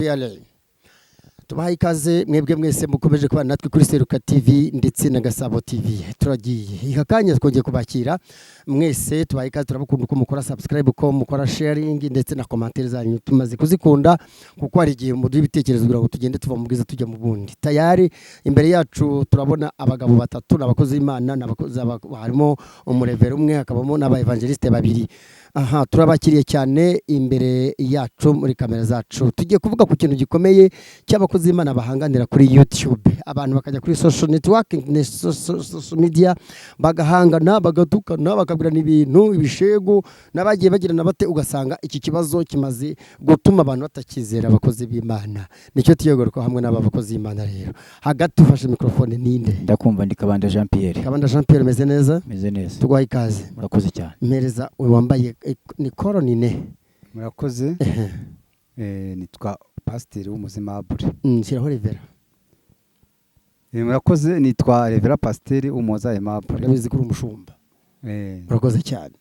Yale. Tubahaye ikaze mwebwe mwese mukomeje kubana natwe kuri Seruka TV ndetse na Gasabo TV. Turagiye aka kanya twongeye kubakira mwese, tubahaye ikaze. Turabakunda uko mukora subscribe, uko mukora sharing ndetse na commentaire zanyu tumaze kuzikunda, kuko hari igihe muduha ibitekerezo kugira ngo tugende tuva mu bwiza tujya mu bundi. Tayari imbere yacu turabona abagabo batatu, ni abakozi b'Imana, ni abakozi harimo umurevera umwe, hakabamo n'aba évangéliste babiri. Aha turabakiriye cyane imbere yacu muri kamera zacu. Tugiye kuvuga ku kintu gikomeye cy'abakozi b'Imana bahanganira kuri YouTube, abantu bakajya kuri social networking, social media, bagahangana, bagatukana, bakabwirana ibintu ibishegu n'abagiye bagirana bate, ugasanga iki kibazo kimaze gutuma abantu batakizera abakozi b'Imana. Nicyo tugiye kugarukaho hamwe n'aba bakozi b'Imana. Rero hagati ufashe microphone ninde? Ndakumva, ndi Kabanda Jean Pierre. Kabanda Jean Pierre, umeze neza? Meze neza. Tuguhaye ikaze. Murakoze cyane. Mpereza uyu wambaye ni koronine. Murakoze. Nitwa Pasiteri w'Umuzimabure. Shyiraho revera. Murakoze, nitwa Revera Pasiteri Umuhoza Aimable. Urabizi ko uri umushumba. Urakoze cyane,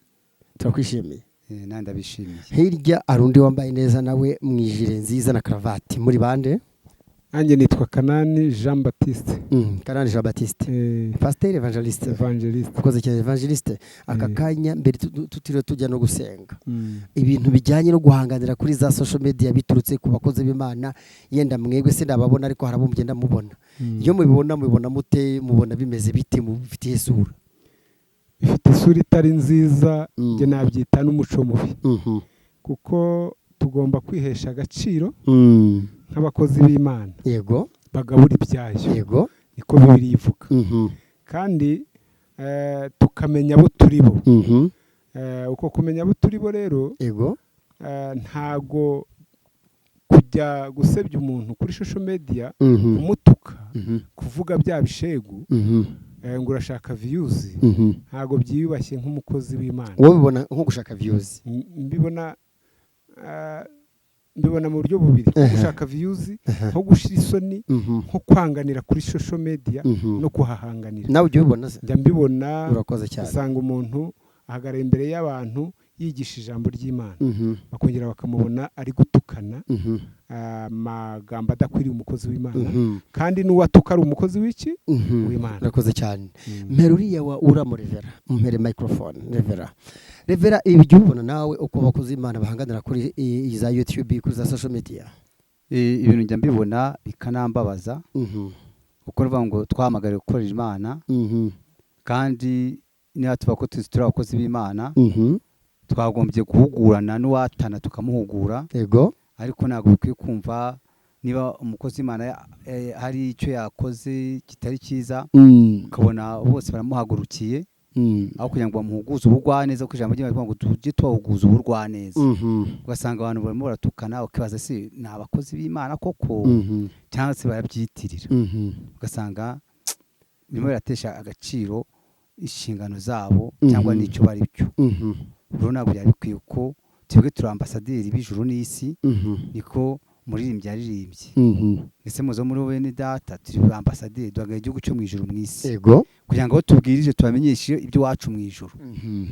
turakwishimiye. Nanjye ndabishimiye. Hirya hari undi wambaye neza nawe mu ijire nziza na karavati. Muri bande? Nanjye nitwa Kanani Jean Baptiste. Kanani Jean Baptiste, pasiteri évangéliste. Évangéliste. Urakoze cyane, évangéliste. Aka kanya mbere tutiriwe tujya no gusenga, ibintu bijyanye no guhanganira kuri za social media biturutse ku bakozi b'Imana, yenda mwebwe se ndababona, ariko hari abo mugenda mubona. Iyo mubibona, mubibona mute? Mubona bimeze bite? Mubifitiye isura? Bifite isura itari nziza. Njye nabyita n'umuco mubi, kuko tugomba kwihesha agaciro nk'abakozi b'Imana bagabura ibyayo. Niko Bibiliya ivuga. Kandi tukamenya abo turi bo. Uko kumenya abo turi bo rero, ntago kujya gusebya umuntu kuri social media, kumutuka, kuvuga bya bishegu, ngo urashaka views, ntabwo byiyubashye nk'umukozi w'Imana. Wowe ubibona nko gushaka views? Mbibona mu buryo bubiri: nko gushaka views, nko gushira isoni, nko kwanganira kuri social media no kuhahanganira. Nawe ujya ubibona se? Njya mbibona. Urakoze cyane. Usanga umuntu ahagarara imbere y'abantu yigisha ijambo ry'Imana, bakongera bakamubona ari gutukana, amagambo adakwiriye umukozi w'Imana, kandi n'uwatuka ari umukozi w'iki? W'Imana. Urakoze cyane. Mpera uriya wa uramo revera, mpere microphone revera. Revera, ibi jya ubibona nawe uko abakozi b'Imana bahanganira kuri za YouTube, kuri za social media? Ibintu njya mbibona bikanambabaza, kuko nuvuga ngo twahamagariwe gukorera Imana, kandi niba tuba ko tuzi turi abakozi b'Imana, twagombye guhugurana, n'uwatana tukamuhugura. Ariko ntabwo bikwiye kumva niba umukozi w'Imana hari icyo yakoze kitari cyiza, ukabona bose baramuhagurukiye, aho kugira ngo bamuhuguze ubugwaneza, kuko ijambo ry'Imana rivuga ngo tujye tubahuguza ubugwaneza. Ugasanga abantu barimo baratukana, ukibaza se ni abakozi b'Imana koko cyangwa se barabyitirira? Ugasanga birimo biratesha agaciro inshingano zabo cyangwa n'icyo bari cyo. Rero ntabwo byari bikwiye ko twebwe turi ambasaderi b'ijuru n'isi, niko umuririmbyi yaririmbye. Ese muzo muri bene data, turi ambasaderi, duhagarariye igihugu cyo mu ijuru mu isi, kugira ngo aho tubwirije tubamenyeshe iby'iwacu mu ijuru.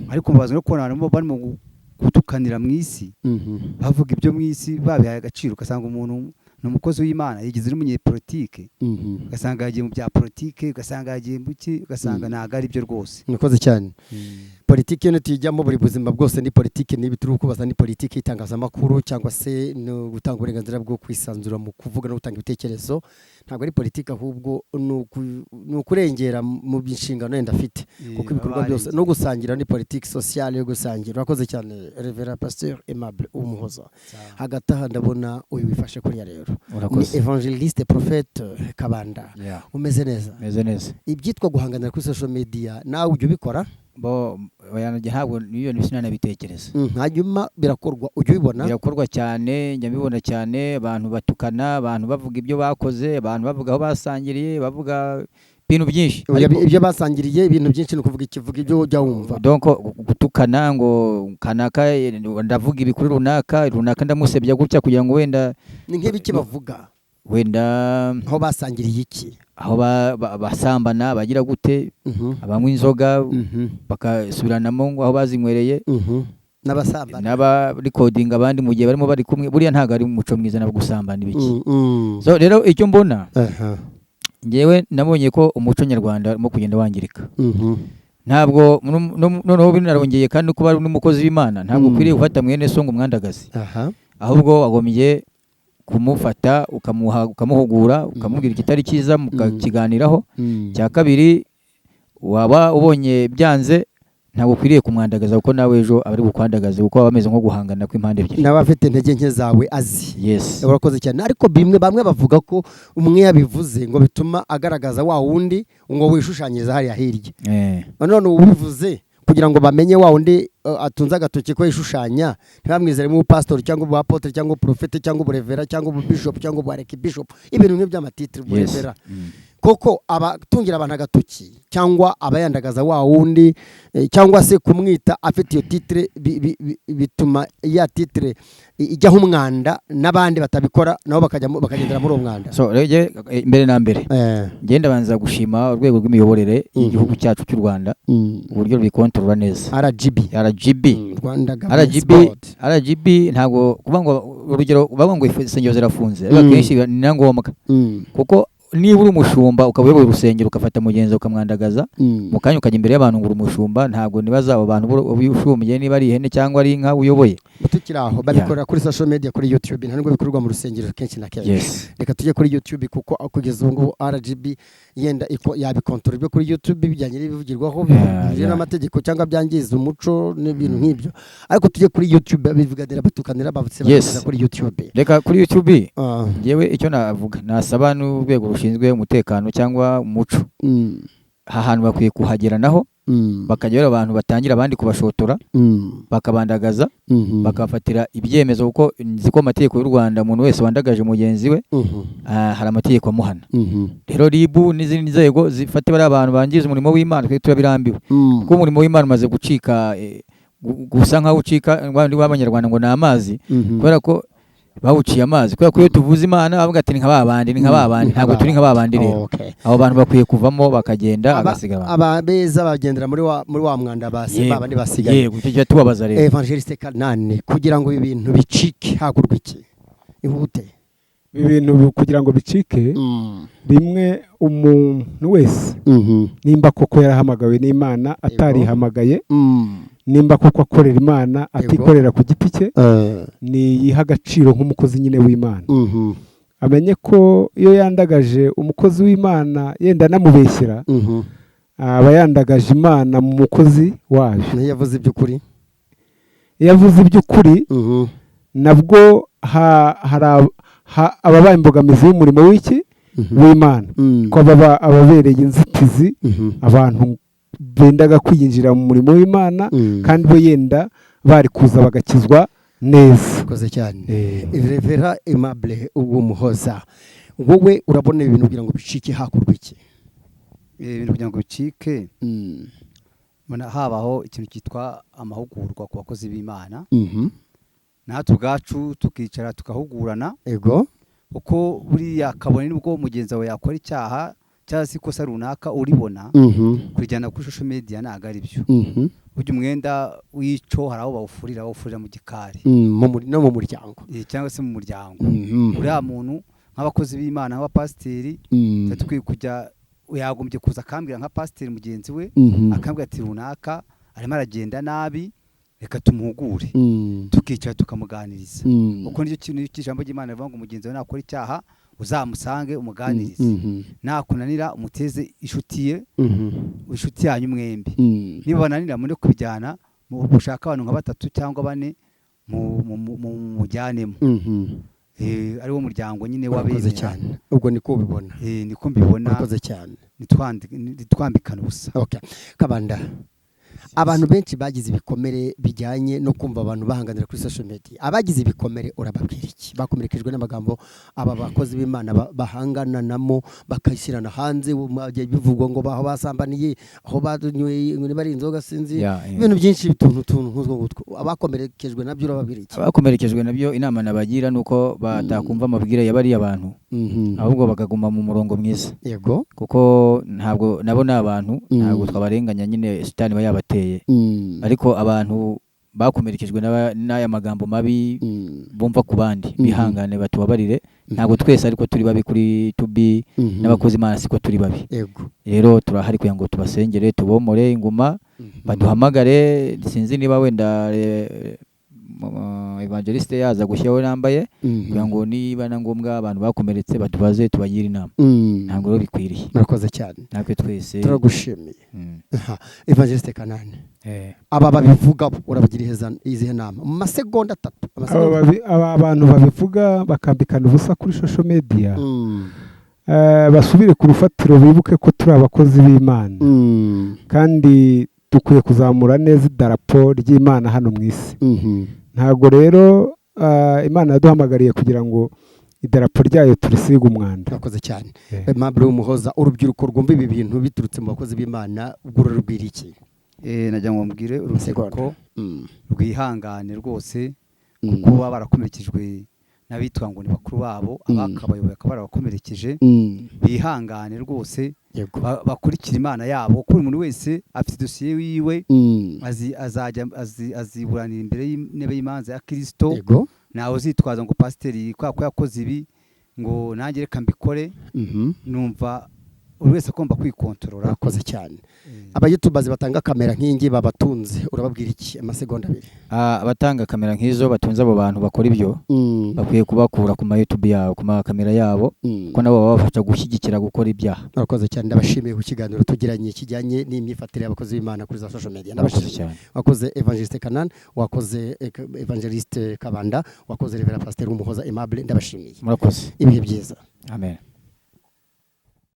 Ariko mbabazwa no kubona abantu barimo gutukanira mu isi, bavuga ibyo mu isi babihaye agaciro. Ugasanga umuntu ni umukozi w'Imana yigize n'umunyepolitike, ugasanga yagiye mu bya politike, ugasanga yagiye mu ki, ugasanga ntabwo ari byo rwose. Murakoze cyane. Politiki iyo tuyijyamo, buri buzima bwose ni politiki. Niba turi kubaza, ni politiki y'itangazamakuru cyangwa se no gutanga uburenganzira bwo kwisanzura mu kuvuga no gutanga ibitekerezo? Ntabwo ari politiki, ahubwo ni ukurengera mu nshingano yenda afite, kuko ibikorwa byose no gusangira ni politiki sociale yo gusangira. Urakoze cyane, Revera Pasteur Aimable Umuhoza. Hagati aha ndabona uyu wifashe kuriya rero ni Urakoze. Évangéliste Prophète Kabanda. Umeze neza? Meze neza. Ibyitwa guhanganira kuri social media, nawe ujya ubikora? Bo oya, njye ntabwo niyo sinanabitekereza. Hanyuma birakorwa, ujya ubibona? Birakorwa cyane, njya mbibona cyane, abantu batukana, abantu bavuga ibyo bakoze, abantu bavuga aho basangiriye, bavuga ibintu byinshi. Oya, ibyo basangiriye, ibintu byinshi ni ukuvuga ikivuga ibyo ujya wumva? Donc gutukana ngo kanaka, ndavuga ibi kuri runaka, runaka ndamusebya gutya kugira ngo wenda Ni nk'ibiki bavuga? Wenda Aho basangiriye iki? Aho basambana, bagira gute, abanywa inzoga bakasubiranamo ngo aho bazinywereye. N'abasambana. N'abarikodinga abandi mu gihe barimo bari kumwe, buriya ntabwo ari umuco mwiza nabo gusambana ibiki. So rero icyo mbona, ngewe nabonye ko umuco nyarwanda urimo kugenda wangirika. Ntabwo noneho binarongeye kandi kuba ari n'umukozi w'Imana, ntabwo ukwiriye gufata mwene so ngo umwandagaze. Ahubwo wagombye kumufata ukamuhugura, ukamubwira ikitari cyiza mukakiganiraho. Cya kabiri, waba ubonye byanze ntabwo ukwiriye kumwandagaza, kuko nawe ejo aba ari bukwandagaze, kuko baba bameze nko guhangana kw'impande ebyiri. Nawe afite intege nke zawe azi. Yes. Urakoze cyane. Ariko bamwe bavuga ko umwe yabivuze ngo bituma agaragaza wa wundi ngo wishushanyiriza hariya hirya. None ubivuze kugira ngo bamenye wa wundi atunze agatoki ko yishushanya, ntibamwizere mu pastor cyangwa ubu apotre cyangwa uprofete cyangwa uburevera cyangwa ubu bishop cyangwa ubu archbishop, ibintu nk'iby'amatitire uburevera. Koko abatungira abantu agatoki cyangwa abayandagaza wa wundi, cyangwa se kumwita afite iyo titre, bituma ya titre ijyaho umwanda, n'abandi batabikora nabo bakagendera muri uwo mwanda. So rege mbere na mbere ngenda banza gushima urwego rw'imiyoborere y'igihugu cyacu cy'u Rwanda, uburyo rubikontorora neza. RGB. RGB. Rwanda Governance RGB, Board. RGB ntabwo kuvuga ngo urugero bavuga ngo insengero zirafunze, ariko akenshi ni na ngombwa. Kuko niba uri umushumba ukaba uyoboye urusengero ugafata mugenzi ukamwandagaza, mu kanya ukajya imbere y'abantu ngo uri umushumba, ntabwo nibaza abo bantu ubishumiye niba ari ihene cyangwa ari inka uyoboye. Tukiri aho babikorera kuri social media, kuri YouTube, nta nubwo bikorwa mu rusengero kenshi na kenshi. Reka tujye kuri YouTube, kuko kugeza ubu ngubu RGB yenda yabikontorora ibyo kuri YouTube bijyanye n'ibivugirwaho bijyanye n'amategeko cyangwa byangiza umuco n'ibintu nk'ibyo. Ariko tujye kuri YouTube, bivuganira batukanira bavutse bakageza kuri YouTube. Reka kuri YouTube ngewe icyo navuga, nasaba n'urwego rushinzwe umutekano cyangwa umuco, aha hantu bakwiye kuhagera naho, bakajya abantu batangira abandi kubashotora, bakabandagaza, bakabafatira ibyemezo, kuko nzi ko amategeko y'u Rwanda umuntu wese wandagaje mugenzi we, hari amategeko amuhana. Rero RIB n'izindi nzego zifate bari abantu bangiza umurimo w'Imana, twe turabirambiwe. Kuko umurimo w'Imana umaze gucika, gusa nkaho ucika w'Abanyarwanda ngo ni amazi, kubera ko bawuciye amazi, kubera ko iyo tuvuze Imana bavuga ati ni nka babandi, ni nka babandi, ntabwo turi nka babandi. Rero abo bantu bakwiye kuvamo bakagenda, agasiga abantu. Ababeza bagendera muri wa mwanda babandi basigaye. Yego, icyo tubabaza rero. Evangeliste Kanani, kugira ngo ibi bintu bicike hagurwa iki? Ihute. Ibi bintu kugira ngo bicike, rimwe umuntu wese nimba koko yarahamagawe n'Imana atarihamagaye, nimba koko akorera Imana atikorera ku giti cye, ni yiha agaciro nk'umukozi nyine w'Imana. Amenye ko iyo yandagaje umukozi w'Imana yenda anamubeshyera, aba yandagaje Imana mu mukozi wayo. Niyo yavuze iby'ukuri. Iyo yavuze iby'ukuri, nabwo ababaye imbogamizi y'umurimo w'iki w'Imana, ko baba ababereye inzitizi abantu bendaga kwinjira mu murimo w'Imana, kandi bo yenda bari kuza bagakizwa neza. Urakoze cyane. Revera Aimable Uwumuhoza, wowe urabona ibintu kugira ngo bicike hakorwa iki? Ibintu kugira ngo bicike, habaho ikintu cyitwa amahugurwa ku bakozi b'Imana. Natwe ubwacu tukicara tukahugurana. Ego. Uko buriya kabone nibwo mugenzi wawe yakora icyaha cyangwa se ikosa runaka uribona, kurijyana kuri social media ntabwo ari byo. Burya umwenda w'ico hari aho bawufurira mu gikari, no mu muryango, cyangwa se mu muryango. Uriya muntu nk'abakozi b'Imana, nk'abapasiteri, tukwiye kujya, yagombye kuza akambwira nka pasiteri mugenzi we, akambwira ati runaka arimo aragenda nabi, reka tumuhugure, tukicara tukamuganiriza. Uko nicyo kintu cy'ijambo ry'Imana rivuga ngo mugenzi wawe nakora icyaha uzamusange umuganirize, nakunanira umuteze inshuti ye, inshuti yanyu mwembi. Niba bananira muri kubijyana, mushaka abantu nka batatu cyangwa bane mujyanemo, ari wo muryango nyine wabemera. Cyane. Ubwo niko ubibona? Niko mbibona. Urakoze cyane. Nitwambikana ubusa. Okay. Kabanda, abantu benshi bagize ibikomere bijyanye no kumva abantu bahanganira kuri social media. Abagize ibikomere urababwira iki? Bakomerekejwe n'amagambo aba bakozi b'Imana bahangana namo, bakayishyirana hanze, bivugwa ngo baho basambaniye, aho banyweye ngo bari inzoga sinzi, ibintu byinshi bituntu tuntu nk'utwo ngutwo. Abakomerekejwe nabyo urababwira iki? Abakomerekejwe nabyo inama nabagira nuko batakumva amabwire ya bariya bantu, ahubwo bakaguma mu murongo mwiza. Yego. Kuko ntabwo nabo ni abantu, ntabwo twabarenganya nyine Satani ba yabateye. Ariko abantu bakomerekejwe n'aya magambo mabi bumva ku bandi, bihangane batubabarire. Ntabwo twese ariko turi babi kuri tubi, n'abakozi Imana siko turi babi. Rero turahari kugira ngo tubasengere, tubomore inguma, baduhamagare. Sinzi niba wenda evangeliste yaza gushyiraho nambaye, kugira ngo niba na ngombwa abantu bakomeretse batubaze, tubagire inama. Ntabwo rero bikwiriye. Murakoze cyane. Natwe twese turagushimiye. Evangeliste Kanani, aba babivuga urabagira izihe nama mu masegonda 3? Aba bantu babivuga bakambikana ubusa kuri social media, basubire ku rufatiro, bibuke ko turi abakozi b'Imana, kandi dukwiye kuzamura neza idarapo ry'Imana hano mu isi. Ntabwo rero Imana yaduhamagariye kugira ngo idarapo ryayo turisiga umwanda. Murakoze cyane. Aimable Umuhoza, urubyiruko rwumva ibi bintu biturutse mu bakozi b'Imana, ubwo rurubwira iki? Nagira ngo mbwire urubyiruko rwihangane rwose, kuko baba barakomerekejwe n'abitwa ngo ni bakuru babo, abakabayoboye bakaba barabakomerekeje. Bihangane rwose, bakurikira Imana yabo, kuko umuntu wese afite dosiye yiwe, azajya aziburanira imbere y'intebe y'imanza ya Kristo. Ntawe uzitwaza ngo pasiteri kwa ko yakoze ibi ngo nanjye reka mbikore. Numva buri wese agomba kwikontorora. Urakoze cyane. Abayutubazi batanga kamera nk'ingi babatunze, urababwira iki? Amasegonda 2. Abatanga kamera nk'izo batunze abo bantu bakora ibyo, bakwiye kubakura ku ma YouTube yabo, ku ma kamera yabo, kuko nabo babafasha gushyigikira gukora ibyaha. Urakoze cyane, ndabashimiye ku kiganiro tugiranye kijyanye n'imyifatire y'abakozi b'Imana kuri za social media. Ndabashimiye cyane. Wakoze Evangeliste Kanani, wakoze Evangeliste Kabanda, wakoze Reverend Pasteur Umuhoza Aimable, ndabashimiye. Murakoze. Ibihe byiza. Amen.